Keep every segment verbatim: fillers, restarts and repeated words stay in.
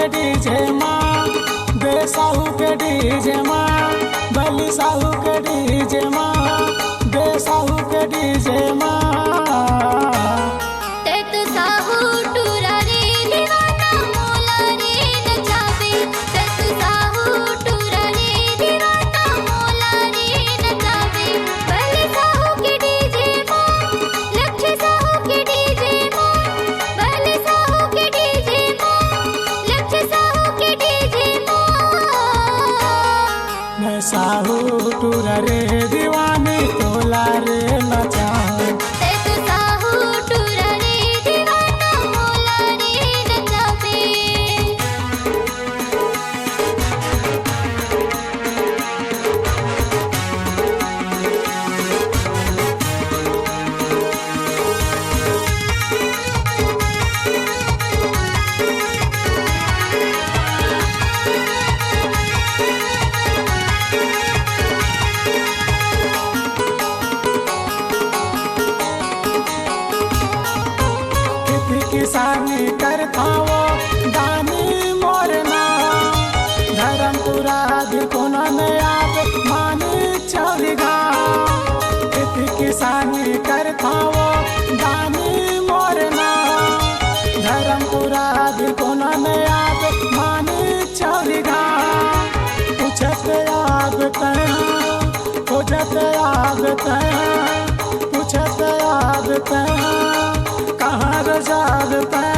DJ मा, दे साहू के डीजे मा, बली साहू के डीजे मा, दे साहू के डीजे मा। ते तो साहू टूरा रे दीवाना मोला रे नचाबे। ते तो साहू टूरा रे दीवाना मोला रे नचाबे। बली साहू के डीजे मा, लक्ष्य साहू के डीजे मा, बली साहू के डीजे मा, लक्ष्य साहू के डीजे मा। मैं साहू टूरा रे दीवानी तोला रे नचाऊं। ते तो साहू टूरा रे दीवाना मोला रे नचाबे। खेती किसानी करथावो दानी मोर नाम, धर्मपुरा भी कोना में आप मानी चौरी गाँव। खेती किसानी करथावो दानी मोर नाम, धर्मपुरा भी कोना में आप मानी चौरी गाँव। पूछत आब तैं, खोजत आब तैं, पूछत आब तैं, कहाँ रोजाब तैं।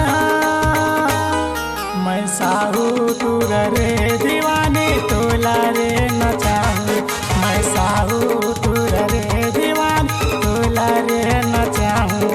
मैं साहू टूरा रे दीवानी तोला रे नचाऊं। मैं साहू टूरा रे दीवानी तोला रे नचाऊं।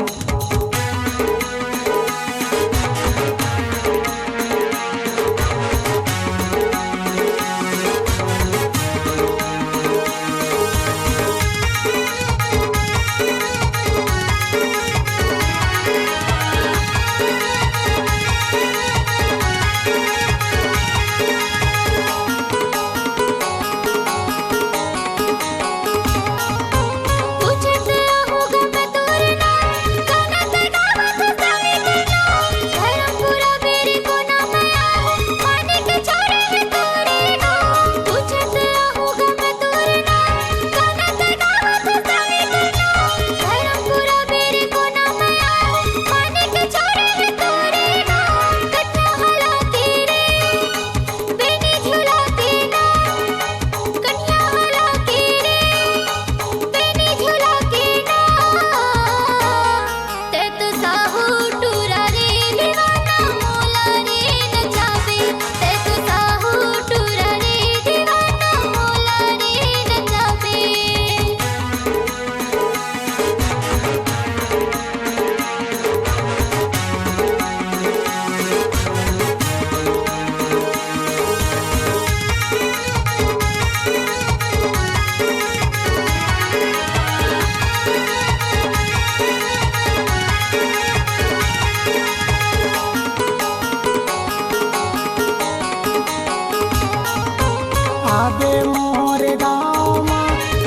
आबे मोर गाँव मा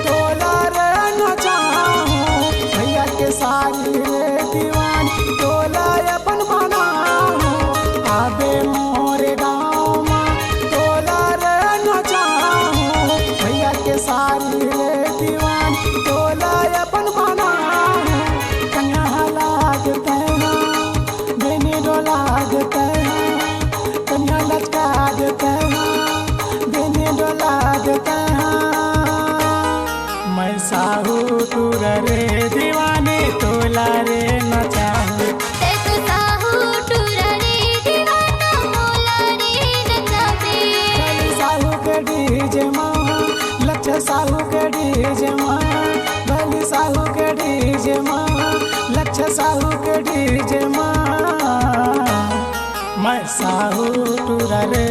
तोला रे नचाहूँ, भैया के सारी रे दीवानी तोला अपन बनाहूँ। आबे मोर गाँव मा तोला रे नचाहूँ, भैया के सारी रे दीवानी तोला अपन बनाहूँ। कन्या लाग तैं, बेनी डोला दे तैं, कन्या लचका दे तैं, बेनी डोला दे तैं। मैं साहू टूरा रे दीवानी तोला रे नचाहूँ। ते तो साहू टूरा रे दीवाना मोला रे नचाबे। बली साहू के डीजे मा, लक्ष्य साहू के डीजे मा, बली साहू के डीजे मा, लक्ष्य साहू के डीजे मा। मैं साहू टूरा रे